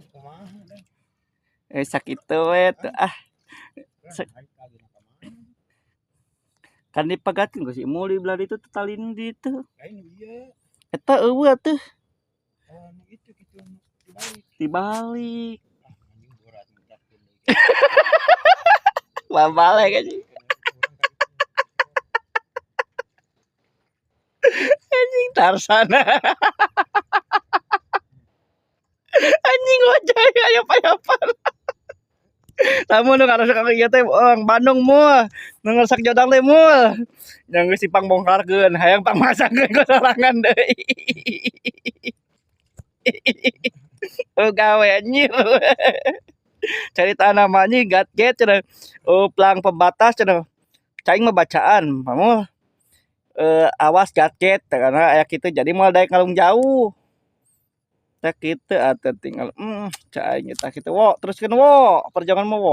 Geus kumaha dah. Eh, sakitu we tuh ah. Aing talina ka mana? Kan dipegatkeun ku si Mul di belah ditu tuh talina di ditu. Lain ieu. Eta eueuh atuh. Oh, nu itu kitu nu dibalik. Dibalik. Ah, anjing berat ngucapkeun deui. Babalik anjing. Anjing Tarzan. Anjing wajah ayap-ayapan. Lamun nu ngarasa ka ieu teh orang Bandung mul. Nu ngaresak jodang teh mul. Yang geus dipangbongkarkeun, hayang pangmasangkeun ku sorangan deui. Oh gawe anjir. Carita nama anjing gatget cenah. Oh plang pembatas cenah. Cai mah bacaan, pamul. Awas gatget karena aya kitu jadi moal daek ngalung jauh. Tah kitu atuh tinggal cai aing tah kitu wo, teruskeun wo, perjuangan mah wo.